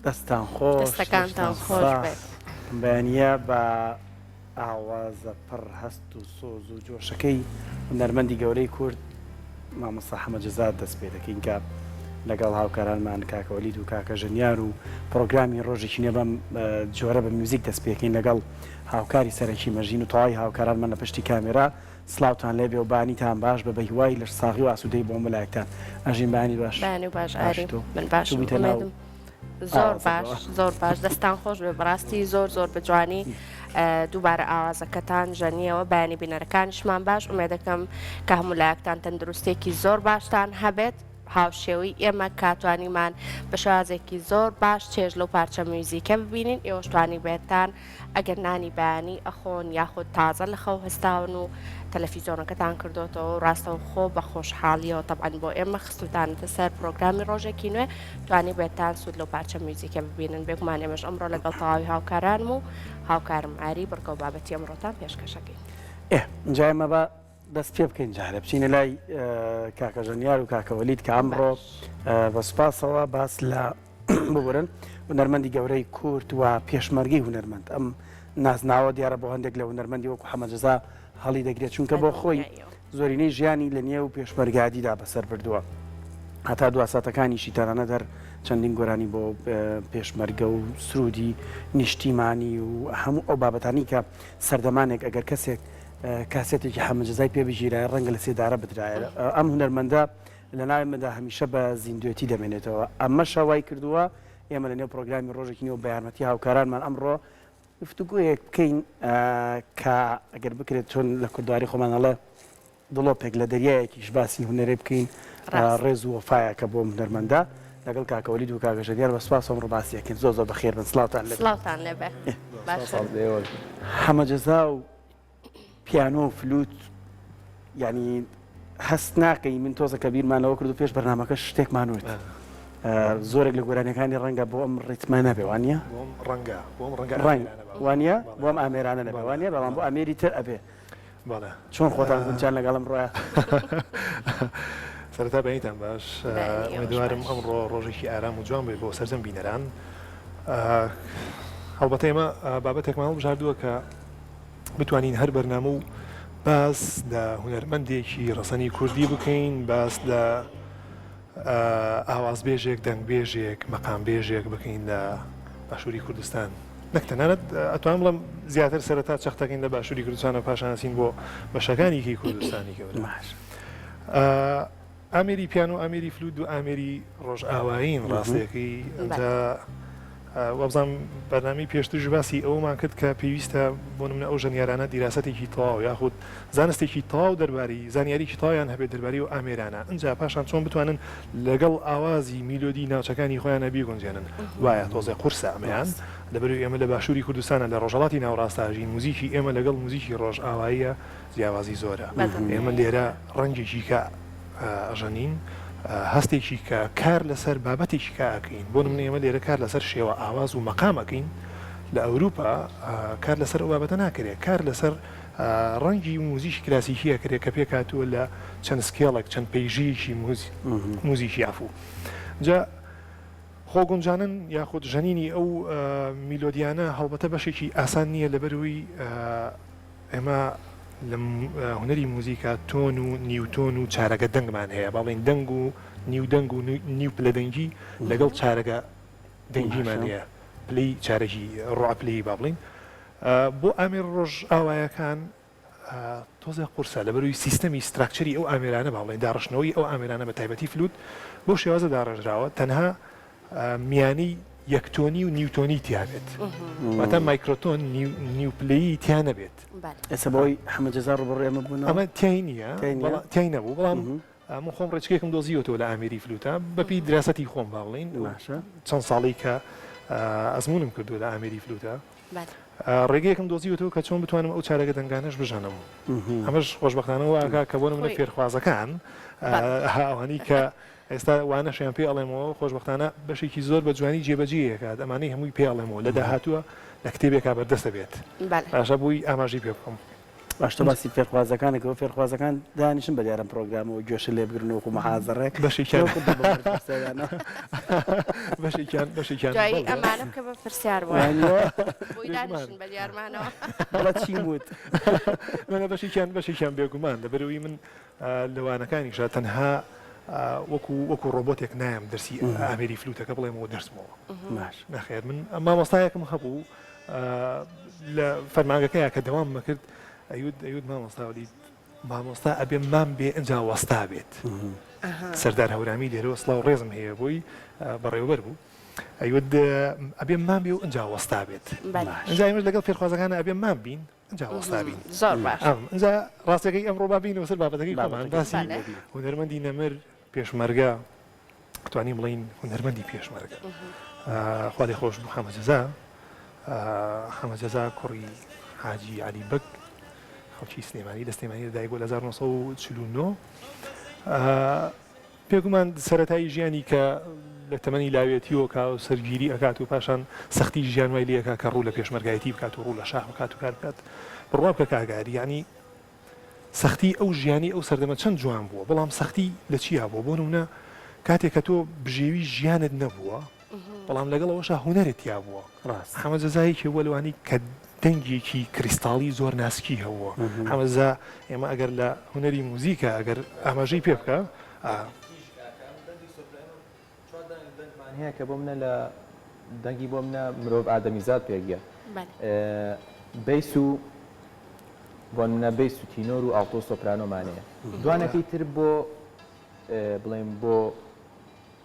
دەستتان خۆش دەستەکانتان لەشتان خۆش ساغ بێت. ئەم بەیانییە بە ئاوازە پڕ هەست و سۆز و جۆشەکەی هونەرمەندی گەورەی کورد مامۆستا حەمە جەزا دەست پێ دەکەین کە لەگەڵ هاوکارانمان کاکە وەلید و کاکە ژەنیار و پڕۆگرامی ڕۆژێکی نوێ بەم جۆرە بە میوزیک دەست پێکەین لەگەڵ هاوکاری سەرەکی مەژین و تەواوی هاوکارانمان لە پشتی کامێرا سڵاوتان لێبێ و بەیانیتان باش بە بەهیوای لەش ساغی و ئاسوودەی بۆ هەموو لایەکتان. ئەژین بەیانیت باش. بەیانی باش ئاری باشی تۆ؟ من باشم چووبیتە ناو ئومێدم زۆر باش ئاوازەکەوە. زۆر باش دەستان خۆش بێ بەڕاستی زۆر زۆر بە جوانی دووبارە ئاوازەکەتان ژەنیەوە بەیانی بینەرەکانیشمان باش ئومێدەکەم کە هەموو لایەکتان تەندروستێکی زۆر باشتان هەبێت هاوشێوەی ئێمە کە توانیمان بە شێوازێکی زۆر باش چێژ لەو پارچە میوزیکە ببینین ئێوەش توانیبێتان ئەگەر نانی بەیانی ئەخۆن یاخود تازە لە خەو هەستاون و تەلەفیزۆنەکەتان کردۆتەوە و ڕاستەوخۆ بە خۆشحاڵیەوە تەبعەن بۆ ئێمە خستوتانەتە سەر پرۆگرامی ڕۆژێکی نوێ توانیبێتان سوود لەو پارچە میوزیکە ببینن بێگومان ئێمەش ئەمڕۆ لەگەڵ تەواوی هاوکارانم و هاوکارم ئاری بڕگە و بابەتی ئەمڕۆتان پێشکەشەکەین. ئێ جا ئێمە با دەست پێ بکەین جارێ بچینە لای کاکە ژەنیار و کاکە وەلید کە ئەمڕۆ بە سوپاسەوە باس لە ببورن هونەرمەندی گەورەی کورد و پێشمەرگەی هونەرمەند ئەم نازناوە دیارە بۆ هەندێک لە هونەرمەندی وەکو حەمەجەزا هەڵی دەگرێت چونکە بۆ خۆی زۆرینەی ژیانی لە نێو پێشمەرگادیدا بەسەر بردووە هەتا دوا ساتەکانیشی تەنانەت هەر چەندین گۆرانی بۆ پێشمەرگە و سرودی نیشتیمانی و هەموو ئەو بابەتانی کە سەردەمانێک ئەگەر کەسێک کاسێتێکی حەمەجەزای پێ بگیرایە ڕەنگە لە سێدارە بدرایە ئەم هونەرمەندە لە ناوی مندا هەمیشە بە زیندوێتی دەمێنێتەوە، ئەمەشە وای کردووە ئێمە لە نێو پڕۆگرامی ڕۆژێکی نوێ و بە یارمەتی هاوکارانمان ئەمڕۆ گفتوگۆیەک بکەین کە ئەگەر بکرێت چۆن لە کوردەواری خۆمان ئەڵێ دڵۆپێک لە دەریایەکیش باسی هونەرێ بکەین ڕێز و وەفایەکە بۆ ئەم هونەرمەندە لەگەڵ کاکە وەلید و کاکە ژەنیار بە سوپاس ئەمڕۆ باسی ئەکەین زۆر زۆر بەخێر بن سڵاوتان لێ بێ. سڵاوتان لێ بێ باشن. حەمە جەزا و پیانۆ و فلوت یانی هەست ناکەی من تۆزە کە بیرمان لەوە کرد و پێش بەرنمەکە شتێکمان وت زۆرێک لە گۆرانیەکانی ڕەنگە بۆ ئەم ڕیتمە نەبێ وانە ڕەنگە ڕەنگە ڕەنگ وانە بۆ ئەم ئامێرانە نەبێ وانە بەڵام بۆ ئامێری تر ئەبێ چۆن خۆتان گونجان لەگەڵم ڕۆە سەرەتا بەینتان باش ئومێدوارم ئەمڕۆ ڕۆژێکی ئارام و جوان بێت بۆ سەرجەم بینەران هەڵبەتە ئێمە بابەتێکمان هەڵبژاردووە کە بتوانین هەر بەرنامە و باس لە هونەرمەندێکی ڕەسەنی کوردی بکەین، باس لە ئاوازبێژێک، دەنگبێژێک، مەقامبێژێک بکەین لە باشووری کوردستان. نەک تەنانەت ئەتوانم بڵێم زیاتر سەرەتا چەختەکەین لە باشووری کوردستان و پاشان ئەچین بۆ بەشەکانی کەی کوردستانی گەورە. ئامێری پیانۆ و ئامێری فلوت دوو ئامێری ڕۆژئاوایین ڕاستەکەی ئەجا وابزانم بەرنامەی پێشتریش باسی ئەوەمان کرد کە پێویستە بۆ نمونە ئەو ژەنیارانە دیراسەتێکی تەواو یاخود زانستێکی تەواو دەربارەی زانیاریی تەواویان هەبێت دەربارەی ئەو ئامێرانە ئنجا پاشان چۆن بتوانن لەگەڵ ئاوازی میلۆدی ناوچەکانی خۆیانە بیگونجێنن وایە تۆزێ قورسە ئەمەیان لەبەرئەوەی ئێمە لە باشووری کوردستانە لە ڕۆژهەڵاتی ناوەڕاستا ئەژین موزیکی ئێمە لەگەڵ موزیکی ڕۆژئاواییە جیاوازی زۆرە ئێمە لێرە ڕەنگێکی کە ئەژەنین هەستێکی کە کار لەسەر بابەتێکی کە ئەکەین بۆ نمونە ئێمە لێرە کار لەسەر شێوە ئاواز و مەقام ئەکەین لە ئەوروپا کار لەسەر ئەو بابەتە ناکرێت کار لەسەر ڕەنگی موزیکی کلاسیکی ئەکرێت کە پێکهاتووە لە چەند scale ێک چەند پەیژەیەکی موزیکی عەفوو جا خۆگونجانن یاخود ژەنینی ئەو میلۆدیانە هەڵبەتە بەشێکی ئاسان نییە لەبەرئەوەی ئێمە لە هونەری موزیکا تۆن و نیو تۆن و چارەگە دەنگمان هەیە، با بڵێین دەنگ و نیو دەنگ و نیو پلە دەنگی لەگەڵ چارەگە دەنگیمان هەیە، پلەی چارەگی ڕوع پلەیی با بڵێین. بۆ ئامێرە ڕۆژئاوایەکان تۆزێ قورسە لەبەرئەوەی سیستەمی structure ی ئەو ئامێرانە با بڵێین داڕشتنەوەی ئەو ئامێرانە بە تایبەتی فلوت بەو شێوازە داڕێژراوە تەنها میانەی یەک تۆنی و نیو تۆنی تیا بێت واتە microtone نیو پلەیی تیا نەبێت. ئێستا بەوەی حەمە جەزا ڕووبەڕووی ئەمە بوونەوە؟ ئەمە تیای نییە، تیای نەبوو، بەڵام من خۆم ڕێچکەیەکم دۆزیوەتەوە لە ئامێری فلوتە بەپێی دراسەتی خۆم با بڵێین چەند ساڵی کە ئەزموونم کردووە لە ئامێری فلوتە ڕێگەیەکم دۆزیوەتەوە کە چۆن بتوانم ئەو چارەگە دەنگانەش بژەنم ئەمەش خۆشبەختانە وا ئەکا کە بۆ نمونە فێرخوازەکان ئەوانەی کە ئێستا وانەشیان پێ ئەڵێمەوە، خۆشبەختانە بەشێکی زۆر بە جوانی جێبەجێی ئەکات، ئەمانەی هەمووی پێ ئەڵێمەوە لە داهاتووە لە کتێبێکا بەردەست ئەبێت. باشە بۆی ئاماژەی پێ بکەم. باش تۆ باسی فێرخوازەکانە کە فێرخوازەکان دانیشن بە دیارم پرۆگرامەوە گوێشە لێ بگرن وەکو محازەڕێک بەشێکیان بەشێکیان بەشێکیان دوایی ئەمانە بکە بە پرسیار بۆی دانیشن بە دیارمانەوە بەڵێ چیم وت نە بەشێکیان بەشێکیان بێگومان لەبەرەوەی من لە وانەکانیشا تەنها وەکو وەکو ڕۆبۆتێک نایەم دەرسی ئامێری فلوتەکە بڵێمەوە دەرسمەوە نەخێر من مامۆستایەکم هەبوو لە فەرمانگەکەیا کە دەوام مەکرد ئەیوت ئەیوت مامۆستا وەلید مامۆستا ئەبێ مام بێ ئەجا وەستا بێت سەردار هەورامی لێرەوە سڵاو ڕێزم هەیە بۆی بەڕێوەبەر بوو ئەیوت ئەبێ مام بێ و ئەجا وەستا بێت ئەجا ئێمەش لەگەڵ فێرخوازەکانە ئەبێ مام بین ئەجا وەستا بین زۆر باش ئەجا ڕاستەکەی ئەمڕۆ با بینەوە سەر بابەتەکەی خۆمان باسی هونەرمەندی نەمر پێشمەرگە توانیم بڵێین هونەرمەندی پێشمەرگە خوا لێ خۆش بوو حەمە جەزا حەمە جەزا کوڕی حاجی عەلی بەگ خەڵکی سلێمانی لە سلێمانی لەدایک بووە لە 1949 بێگومان سەرەتای ژیانی کە لە تەمەنی لاوێتیەوە کا و سەرگیری ئەکات و پاشان سەختی ژیان وای لێکا کە ڕوو لە پێشمەرگایەتی بکات و ڕوو لە شاخ بکات و کار بکات بڕوا بکە کاک ئاری یانی سەختی ئەو ژیانی ئەو سەردەمە چەند جوان بووە بەڵام سەختی لە چیا بووە بۆ نمونە کاتێک کە تۆ بژێوی ژیانت نەبووە بەڵام لەگەڵ ئەوەشا هونەرت تیا بووە ڕاست. حەمە جەزا یەکێ بووە لەوانەی کە دەنگێکی کریستاڵی زۆر ناسکی هەبووە حەمە جەزا ئێمە ئەگەر لە هونەری موزیکا ئەگەر ئاماژەی پێ بکا ئا. چوار دانە دەنگمان هەیە کە بۆ منە لە دەنگی بۆ منە مرۆڤ ئادەمیزاد پێک یە bass و بۆ منە bass و تینۆر و ئاڵتۆ سۆپرانۆمانەیە دوانەکەی تر بۆ بڵێم بۆ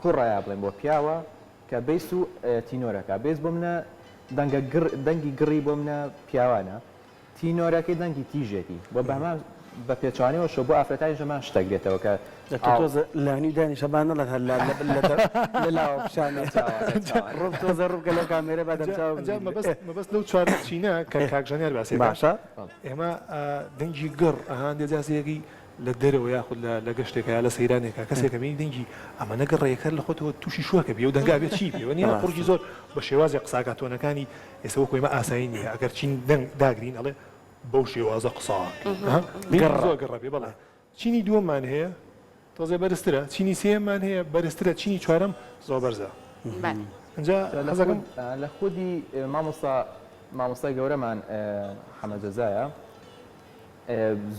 کوڕە بڵێم بۆ پیاوە کە bass و تینۆرەکە bass بۆ منە دەنگە دەنگی گڕی بۆ منە پیاوانە تینۆرەکەی دەنگی تیژێتی و بە هەمان بە پێچەوانەوەشەوە بۆ ئافرەتانیش هەمان شت دەگرێتەوە کە دە تۆ تۆزە لانی دانیشە با نەڵێن هەر لە لە لە لاوە پیشانێ ڕوو تۆزە ڕوو بکە لەو کامێرە با دەمچاو ئەنجا مەبەست مەبەست لەو چوار چینە کە کاک ژەنیار باسی ئەکا باشە ئێمە دەنگی گڕ ئەها هەندێ جار سەیرەکەی لە دەرەوە یاخود لە لە گەشتێکا یا لە سەیرانێکا کەسێکە بینی دەنگی ئەمەنە گڕە یەکسەر لە خۆتەوە تووشی شۆکە بی ئەو دەنگە ئەبێ چی بێ وەنیە قوڕگی ڕاستە زۆر بە شێوازێک قسە ئەکا tone ەکانی ئێستا وەکو ئێمە ئاسایی نییە ئەگەر چین دەنگ داگرین ئەڵێ بەو شێوازە قسە ئەکەین زۆر گڕە بێ بەڵێ چینی دووەممان هەیە تۆزێ بەرزترە چینی سێیەممان هەیە بەرزترە چینی چوارەم زۆر بەرزە ئینجا حەزەکەم لە خودی مامۆستا مامۆستای گەورەمان حەمە جەزایە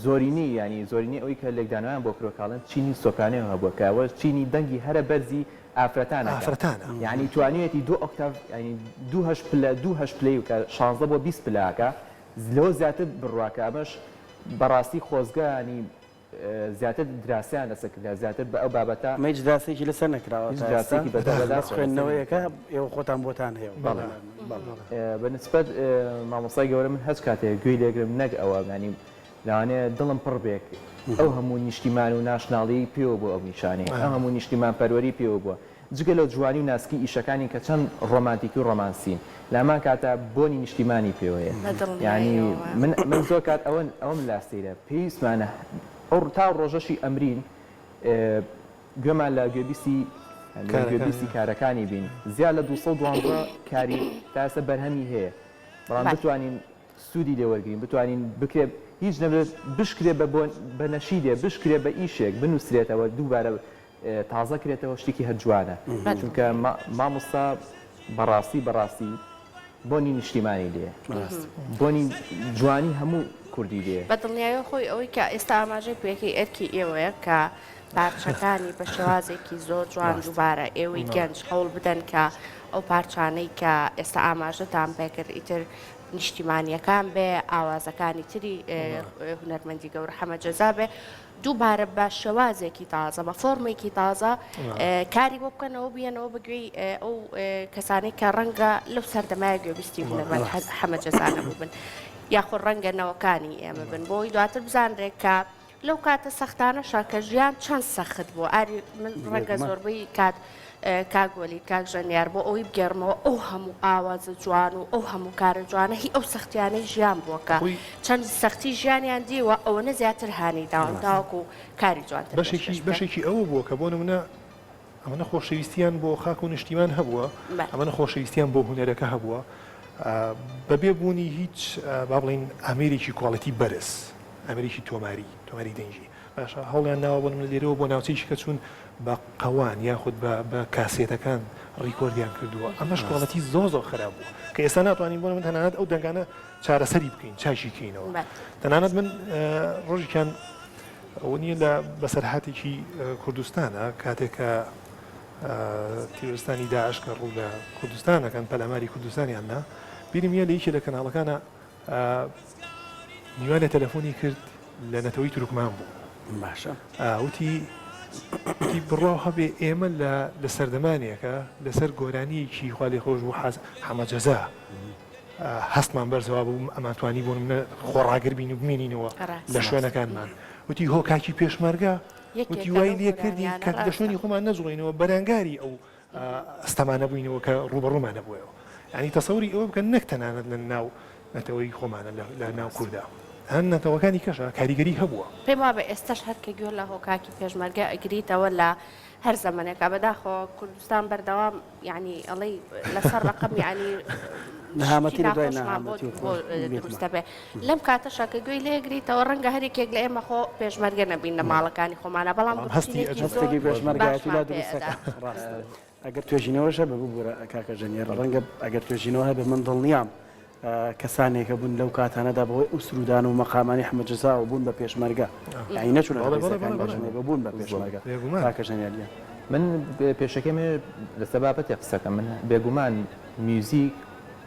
زۆرینەی یانی زۆرینەی ئەوەی کە لێکدانەوەیان بۆ کرۆ کاڵێن چینی سۆپرانۆ هەبووە کە ئەوە چینی دەنگی هەرە بەرزی ئافرەتانە کە ئافرەتانە. یانی توانیویەتی دوو ئۆکتاڤ یانی دوو هەشت پلە دوو هەشت پلەی کە شانزدە بۆ 20 پلە ئەکا لەوە زیاتر بڕوا کە ئەمەش بەڕاستی خۆزگە یانی زیاتر دراسەیان لەسەر کرا زیاتر بە ئەو بابەتە ئەمە هیچ دراسەیەکی لەسەر نەکراوە هیچ تا ئێستا دراسەیەکی بە بەس بەداخەوە لەسەر خوێندنەوەیەکە نەکراوە. ئێوە خۆتان بۆتان هەیە و بەڵێ بە نسبەت مامۆستای گەورە من هەچ کاتێک گوێی لێگرم نەک ئەوە یانی لەوانەیە دڵم پڕ بێک ئەو هەموو نیشتیمان و ناشناڵی پێوە بووە ئەو نیشانەی ئەو هەموو نیشتیمان پەروەری پێوە بووە جگە لە جوانی و ناسکی ئیشەکانی کە چەند ڕۆمانتیکی و ڕۆمانسین لە هەمان کاتا بۆنی نیشتیمانی پێوەیە بە یانی دڵنیاییەوە. من من زۆر کات ئەوە ئەوەم لا سەیرە پێویستمانە ئەو تا ڕۆژەشی ئەمرین گوێمان لە گوێبیستی لە گوێبیستی کارەکانی بین زیاد لە 212 کاری تا ئێستا بەرهەمی هەیە بەڵام بتوانین سوودی لێ وەرگرین بتوانین بکرێ هیچ نەبێت بشکرێ بە بۆن بە نەشیدێ بشکرێ بە ئیشێک بنووسرێتەوە دووبارە تازە کرێتەوە شتێکی هەر جوانە چونکە مامۆستا بەڕاستی بەڕاستی بۆنی نیشتیمانی لێ بۆنی جوانی هەموو کوردی لێ. بە دڵنیایەوە خۆی ئەوەی کە ئێستا ئاماژەی پێکەی ئەرکی ئێوەیە کە پارچەکانی بە شێوازێکی زۆر جوان دووبارە ئێوەی گەنج هەوڵ بدەن کە ئەو پارچانەی کە ئێستا ئاماژەتان پێکرد ئیتر نیشتیمانیەکان بێ ئاوازەکانی تری هونەرمەندی گەورە حەمە جەزا بێ دووبارە بە شێوازێکی تازە بە فۆرمێکی تازە کاری بۆ بکەنەوە بیەنەوە بە گوێی ئەو کەسانەی کە ڕەنگە لەو سەردەمایە گوێبیستی هونەرمەند حەمە جەزا نەبووبن یاخود ڕەنگە نەوەکانی ئێمە بن بۆی دواتر بزانرێت کە لەو کاتە سەختانەشا کە ژیان چەند سەخت بوو ئاری من ڕەنگە زۆربەی کات کاک وەلید کاک ژەنیار بۆ ئەوەی بگێڕمەوە ئەو هەموو ئاوازە جوان و ئەو هەموو کارە جوانە هی ئەو سەختیانەی ژیان بووە کە چەند سەختی ژیانیان دیوە ئەوەنە زیاتر هانی داون تاوەکو کاری جوانتر بەشێکی بەشێکی ئەوە بووە کە بۆ نمونە ئەمەنە خۆشەویستیان بۆ خاک و نیشتیمان هەبووە ئەمەنە خۆشەویستیان بۆ هونەرەکە هەبووە بەبێ بوونی هیچ با بڵین ئامێرێکی quality بەرز. ئامێرێکی تۆماری، تۆماری دەنگی. باشە هەوڵیان ناوە بۆ نمونە لێرەوە بۆ ناوچەیەکی کە چوون بە قەوان یاخود بە بە کاسێتەکان ڕیکۆردیان کردووە ئەمەش quality زۆر زۆر خراپ بووە کە ئێستا ناتوانین بۆ نمونە تەنانەت ئەو دەنگانە چارەسەری بکەین چاکی کەینەوە تەنانەت من ڕۆژێکیان ئەوە نییە لە بەسەرهاتێکی کوردستانە کاتێک کە تیرۆرستانی داعش کە ڕوو لە کوردستانەکەن پەلاماری کوردستانیان نا بیرم یە لە یەکێ لە کەناڵەکانە میوانێ تەلەفۆنی کرد لە نەتەوەی تورکمان بوو. باشە. وتی وتی بڕواو هەبێ ئێمە لە لە سەردەمانێکە لەسەر گۆرانییەکی خوا لێ خۆش بوو حەز حەمە جەزا هەستمان بەرزەوە بوو ئەمانتوانی بۆ نمونە خۆڕاگر بین و بمێنینەوە لە شوێنەکانمان وتی هۆ کاکی پێشمەرگە وتی وای لێ کردین کە لە شوێنی خۆمان نەجوڵێینەوە بەرەنگاری ئەو ئەستەمانە بووینەوە کە ڕووبەڕوومان نەبوویەوە. یانی تەسەوری ئەوە بکەن نەک تەنانەت لە ناو نەتەوەی خۆمانە لە ناو کوردا هەن نەتەوەکانی کەشە کاریگەری هەبووە. پێم وابێ ئێستاش هەر کە گوێ لە هۆکاکی پێشمەرگە ئەگریتەوە لە هەر زەمەنێکا بەداخەوە کوردستان بەردەوام یانی ئەڵێی لەسەر ڕەقەم یانی نەهامەتی شتی لە دوای ناخۆشمان بۆ نەهامەتی و بۆ خۆش دروست بێگومان. دەبێ لەم کاتەشا کە گوێی لێ ئەگریتەوە ڕەنگە هەر یەکێک لە ئێمە خۆ پێشمەرگە نەبین لە ماڵەکانی خۆمانا بەڵام بەڵام هەستی گوشینێکی ئەجوڵێ. زۆر هەستێکی پێشمەرگایەتی باشمان لا پێ دروست ئەدا. دەکات ڕاستە ئەگەر توێژینەوەش هەبێ ببورە کاکە ژەنیار ڕەنگە ئەگەر توێژینەوە هەبێ من دڵنیام کەسانێک هەبوون لەو کاتانەدا بەهۆی ئەو سروودان و مەقامانەی حەمە جەزاوە بوون بە پێشمەرگە یانی نەچوونەتە ڕیزەکانی پێشمەرگە بوون بە پێشمەرگە کاکە ژەنیار گیان. من پێشەکەی من لەسەر بابەتێک قسە کەم من بێگومان میوزیک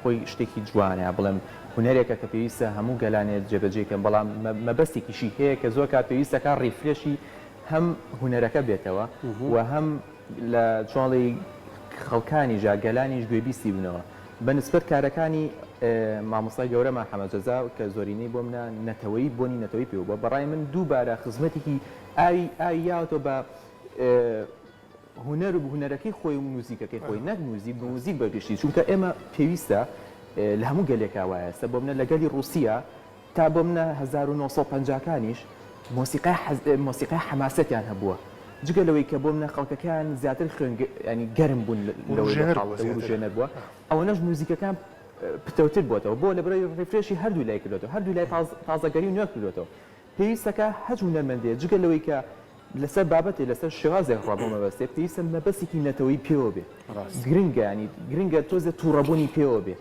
خۆی شتێکی جوانە یا بڵێم هونەرێکە کە پێویستە هەموو گەلانێ جێبەجێی کەن بەڵام مەبەستێکیشی هەیە کە زۆر کات پێویستەکە refresh ی هەم هونەرەکە بێتەوە و هەم لە چۆڵی خەڵکانیش یا گەلانیش گوێبیستی بنەوە. بە نسبەت کارەکانی مامۆستای گەورەمان حەمە جەزا کە زۆرینەی بۆ منە نەتەوەیی بۆنی نەتەوەی پێوە بووە، بە ڕای من دووبارە خزمەتێکی ئاوی ئاوی یاوەتەوە بە هونەر و هونەرەکەی خۆی و موزیکەکەی خۆی نەک موزیک بە موزیک بە گشتی چونکە ئێمە پێویستە لە هەموو گەلێکا وایە ئێستا بۆ منە لە گەلی ڕووسیا تا بۆ منە 1950 کانیش مۆسیقای حەز مۆسیقای حەماسەتیان هەبووە جگە لەوەی کە بۆ منە خەڵکەکەیان زیاتر خوێن ینی گەرم بوون لەوەی وروژێنەر بووە زیاتر. وروژێنەر بووە ئەوەنەش موزیکەکان پتەوتر بووەتەوە بۆ لەبەرئەوەی refresh ی هەردوو لای کردۆتەوە هەردوو لای تازەگەری و نوێ کردۆتەوە پێویستەکە هەچ هونەرمەندێ جگە لەوەی کە لەسەر بابەتێ لەسەر شێوازێک ڕا بۆ مەبەستێ پێویستە مەبەستێکی نەتەوەیی پێوە بێ گرنگە ینی گرنگە تۆزێ تووڕەبوونی پێوە بێ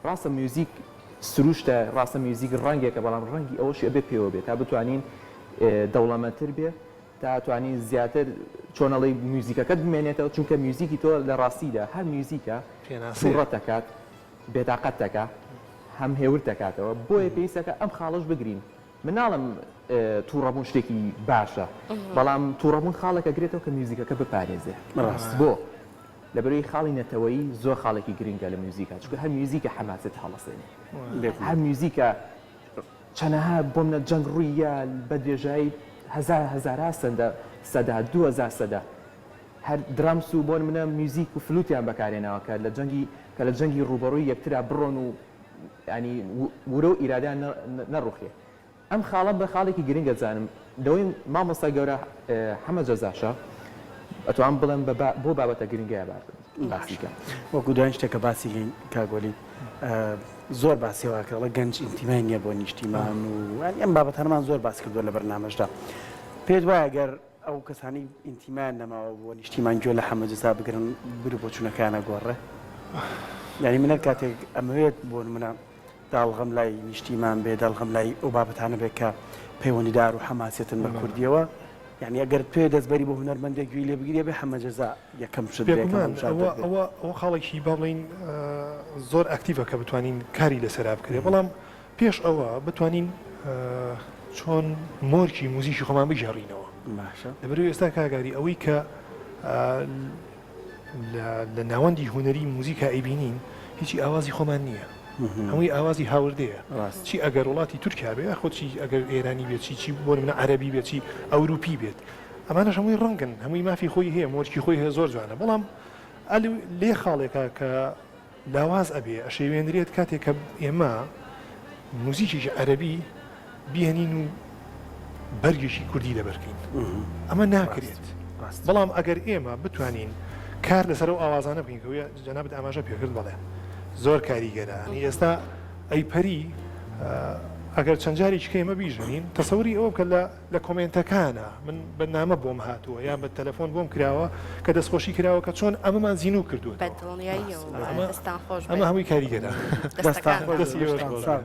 ڕاستە میوزیک سروشتە، ڕاستە میوزیک ڕەنگێکە، بەڵام ڕەنگی ئەوەشی ئەبێ پێوە بێ تا بتوانین دەوڵەمەندتر بێ، تا توانین زیاتر چۆن ئەڵێی میوزیکەکەت بمێنێتەوە، چونکە میوزیکی تۆ لە ڕاستیدا هەر میوزیکە تووڕەت دەکات، بێتاقەت دەکا، هەم هێورت دەکاتەوە، بۆیە پێویستەکە ئەم خاڵەش بگرین. من ناڵێم تووڕەبوون شتێکی باشە، بەڵام تووڕەبوون خاڵێک ئەگرێتەوە کە میوزیکەکە بپارێزێ. بۆ؟ لەبەرئەوەی خاڵی نەتەوەیی زۆر خاڵێکی گرنگە لە میوزیکا چونکە هەر میوزیکە حەماسەت هەڵەسێنێ هەر میوزیکە چەنەها بۆ منە جەنگ ڕووی یا بە درێژایی هەزار هەزارا سەدە سەدا 2000 سەدە هەر drums و بۆ منە میوزیک و فلوتیان بەکارێناوە کە لە جەنگی کە لە جەنگی ڕووبەڕووی یەکترا بڕۆن و ینی ورە و ئیرادیان نەڕوخێ ئەم خاڵە بە خاڵێکی گرنگ ئەزانم لەوەی مامۆستای گەورە حەمە جەزاشە ئەتوانم بڵێم بە بۆ بابەتە گرنگەیە باسی کەم. وەکو دواین شتێک کە باسی کەین کاک وەلید زۆر باسی وا کرد ئەڵێ گەنج ئینتیمای نییە بۆ نیشتیمان و ئەم بابەتانەمان زۆر باس کردووە لە بەرنامەشدا پێت وایە گەر ئەو کەسانەی ئینتیمایان نەماوە بۆ نیشتیمان گوێ لە حەمە جەزا بگرن بیر و بۆچوونەکەیان ئەگۆڕێ یانی من هەر کاتێک ئەمەوێت بۆ نمونە داڵغەم لای نیشتیمان بێ داڵغەم لای ئەو بابەتانە بێ کە پەیوەندیدار و حەماسیەتن بە کوردیەوە یعنی ئەگەر پێ دەستبەری بۆ هونەرمەندێک گوێی لێ بگیرێ بێ حەمە جەزا یەکەم شت بێ بێگومان ئەوە ئەوە ئەوە خاڵێکی با بڵێین زۆر active ە کە بتوانین کاری لەسەرا بکرێ بەڵام پێش ئەوە بتوانین چۆن مۆرکی موزیکی خۆمان بگێڕینەوە باشە لەبەرئەوەی ئێستا کاک ئاری ئەوەی کە لە ناوەندی هونەری موزیکا ئەیبینین هیچی ئاوازی خۆمان نییە هەمووی ئاوازی هاوردەیە چی ئەگەر وڵاتی تورکیا بێ یاخود چی ئەگەر ئێرانی بێت چی چی بۆ نمونە عەرەبی بێت چی ئەوروپی بێت ئەمانەش هەمووی ڕەنگن هەمووی مافی خۆی هەیە مۆرکی خۆی هەیە زۆر جوانە بەڵام لێ خاڵێکە کە لاواز ئەبێ ئەشێوێنرێت کاتێک کە ئێمە موزیکێکی عەرەبی بهێنین و بەرگێکی کوردی لەبەرکەین ئەمە ناکرێت بەڵام ئەگەر ئێمە بتوانین کار لەسەر ئەو ئاوازانە بکەین کە جەنابت ئاماژە پێکرد بەڵێ زۆر کاریگەرە ئەنی ئێستا ئەی پەری. ئەگەر چەند جارێکی کە ئێمە بیژەنین تەسەوری ئەوە بکە لە لە کۆمێنتەکانە من بە نامە بۆم هاتووە یان بە تەلەفۆن بۆم کراوە کە دەستخۆشی کراوە کە چۆن ئەمەمان زینوو بە کردووەتەوە دڵنیاییەوە ئەمە دەستان خۆش ئەمە بێت هەمووی کاریگەرە دەستان دەستەکان خۆش دەستی بێت ئێوەش دەستان خۆش ساغ. بێت.